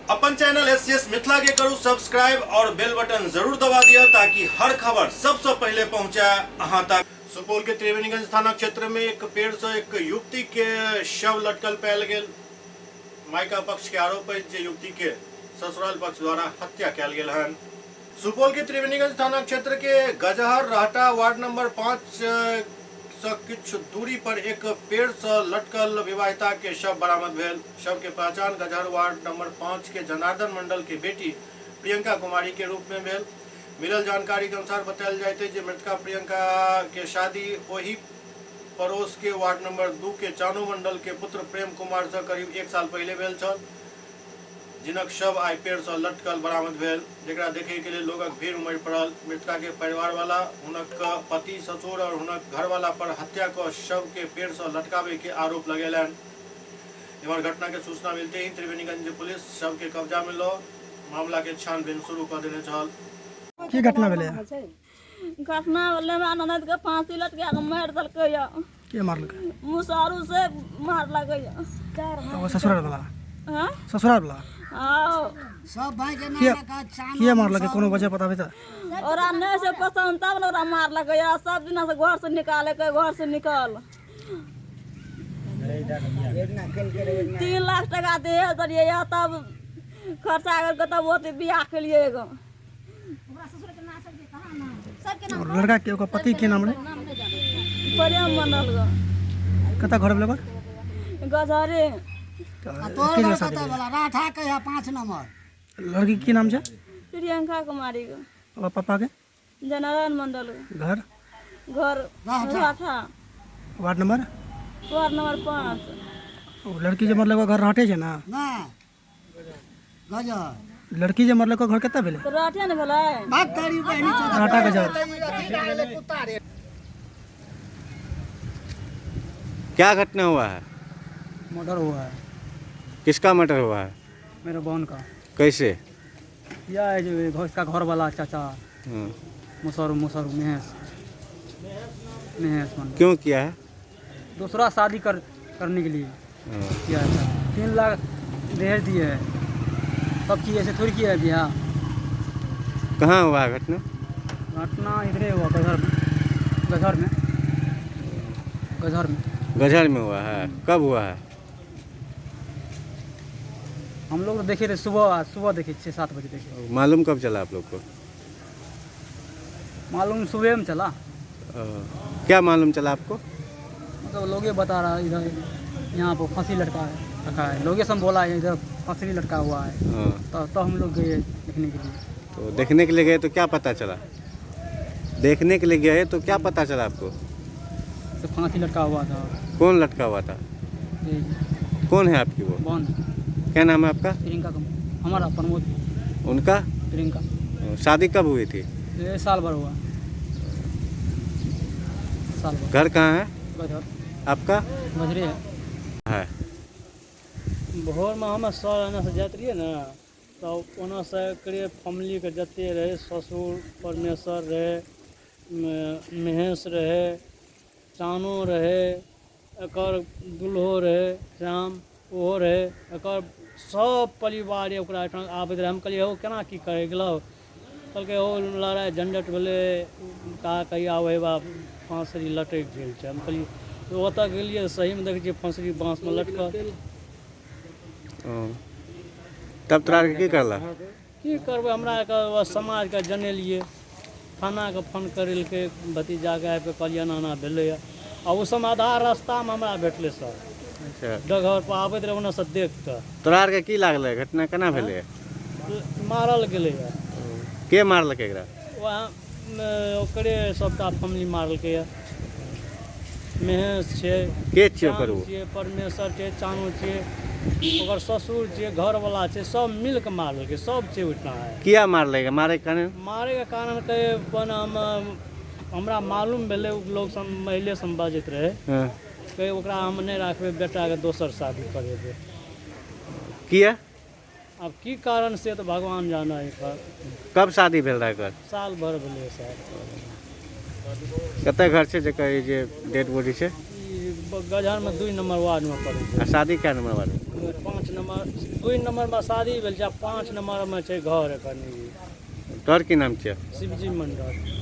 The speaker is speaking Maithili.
अपन चैनल एससीएस मिथिला के करू सब्सक्राइब और बेल बटन जरूर दबा दिया ताकि हर खबर सबसे पहले पहुंचे अहां तक। सुपौल के त्रिवेणीगंज थाना क्षेत्र में एक पेड़ से एक युवती के शव लटकल पायल गेल। मायका पक्ष के आरोप है जे युवती के ससुराल पक्ष द्वारा हत्या कयल गेल हन। सुपौल के त्रिवेणीगंज थाना क्षेत्र के गजहर रहटा वार्ड नंबर 5 से किछु दूरी पर एक पेड़ से लटकल विवाहिता के शव बरामद भेल। शव के पहचान गजहर वार्ड नंबर 5 के जनार्दन मंडल के बेटी प्रियंका कुमारी के रूप में भेल। मिलल जानकारी के अनुसार बतायल जाइत जे मृतका प्रियंका के शादी वही पड़ोस के वार्ड नंबर 2 के चानू मंडल के पुत्र प्रेम कुमार से करीब 1 साल पहले भेल छल, जिनक शव आइ पेड़ से लटकल बरामद भेल, जेकरा देखे के लिए लोगक भीड़ उमड़ पड़ल। मृतका के परिवार वाला हुनक पति, ससुर और हुनक घरवाला पर हत्या क शव के पेड़ से लटकावे के आरोप लगेलनि। एम्हर घटना के सूचना मिलते ही त्रिवेणीगंज पुलिस शव के कब्जा में ल मामला के छानबीन शुरू क देने छल। की घटना भेलै? घटना भेलै हमरा ननद के फांसी लटका के मारि देलकै। के मारलकै? मुसहरू से मारलकै। ससुराल वाला? हाँ, ससुराल वाला। हाँ, सब भाई के किया मारलकै? कोनो वजह पता भेल? ओकरा नहि छै पसंद तब ने ओकरा मारलकै। सब दिना से घर से निकालकै, घर से निकल। 3 लाख टका दहेज देलियै, तब खर्चा करके तब ओते बियाह केलियै एगो। और लड़का के ओकर पति के नाम रहे? प्रेम मंडल। कतऽ घर भेलै ओकर? गजहरे। के जगह शादी भेलै? राठा के है 5 नंबर। लड़की के नाम छै? प्रियंका कुमारी के। ओकर पापा के? जनार्दन मंडल। घर? घर राठा। Ward number? Ward number 5। ओ लड़की जे मरलक घर राठे छै ना? ना गजहर। लड़की जे मरलक घर कतऽ भेलै? तऽ राठे ने भेलै। बात करी बहिनी। राठा गजहर। क्या घटना हुआ है? मर्डर हुआ है। किसका मर्डर हुआ है? मेरे बहन का। कैसे? यह है जो इसका घर वाला चाचा मुसर मुसर महेश महेश मंडल। क्यों किया है? दूसरा शादी करने के लिए किया है। 3 लाख दहेज दिए है, सब चीज़ ऐसे थोड़ी किया है बियाह। कहाँ हुआ है घटना? घटना इधरे हुआ, गजहर में। गजहर में, गजहर में। गजहर में हुआ है। कब हुआ है? हम लोग तो देखे थे सुबह, सुबह देखे 6-7 बजे देखे। मालूम कब चला आप लोग को? मालूम सुबह में चला। क्या मालूम चला आपको? मतलब लोग ये बता रहा है इधर यहाँ पर फांसी लटका है रखा है, लोग सब बोला है इधर फांसी लटका हुआ है। तो हम लोग गए देखने के लिए। तो देखने के लिए गए तो क्या पता चला? देखने के लिए गए तो क्या पता चला आपको? तो फांसी लटका हुआ था। कौन लटका हुआ था? कौन है आपकी वो? बहन। क्या नाम है आपका? प्रियंका। हमारा प्रमोद। उनका? प्रियंका। शादी कब हुई थी? ये साल भर हुआ। साल भर। घर कहाँ है? गजहर। आपका? गजरे है। है। भोरमे हम सर एन्नऽसँ जाइत रहियै ने तऽ ओन्नऽसँ एकरे फैमिलीके जते रहै, ससुर परमेश्वर रहै, महेश रहै, चानो रहै, एकर दुल्हो रहै श्याम, ओहो रहै, एकर सब परिवार ओकरा एहिठाम आबैत रहै। हम कहलियै हौ केना की करै गेलौ? कहलकै हौ लड़ाइ झंझट भेलै, कहा कहिया ओहि फाँसरी लटकि गेल छै। हम कहलियै ओतऽ गेलियै सहीमे देखै छियै फाँसरी बाँसमे लटकल। तब तोरा की करला? की करबै, हमरा आरके समाजके जनेलियै, थानाके फोन करेलकै, भतीजाके आबिके कहलियै एना एना भेलैए। आ ओ सब आधा रास्तामे हमरा भेटलै सर। अच्छा। डगहर पर आबैत रहै ओन्नऽसँ देख कऽ। तोरा आरके की लागलै घटना केना भेलै? मारल गेलैए। के मारलकै एकरा? वएह ओकरे सबटा फैमिली मारलकैए। महेश छै, के छियै ओकर? ओ छियै परमेश्वर छै, चानू छियै, ओकर ससुर छियै, घरवला छै, सब मिलके मारलकै, सब छै ओहिठाम। किया मारलकै? मारैके कारण? मारैके कारण के अपन हमरा मालूम भेलै, लोग सब महिले सब बाजैत रहै, कहै ओकरा हम नहि राखबै, बेटाके दोसर शादी करेबै। किया? आब की कारण से तऽ भगवान जानै एकर। कब शादी भेल रहै एकर? साल भर भेलै सर। कतऽ घर छै जेकर ई जे डेड बॉडी छै? ई गजहरमे 2 नंबर वार्डमे पड़ै छै। आ शादी कए नंबर वार्डमे? 5 नंबर 2 नंबरमे शादी भेल छै आ 5 नंबरमे छै घर एखन। तोहर की नाम छियै? शिवजी मंडल।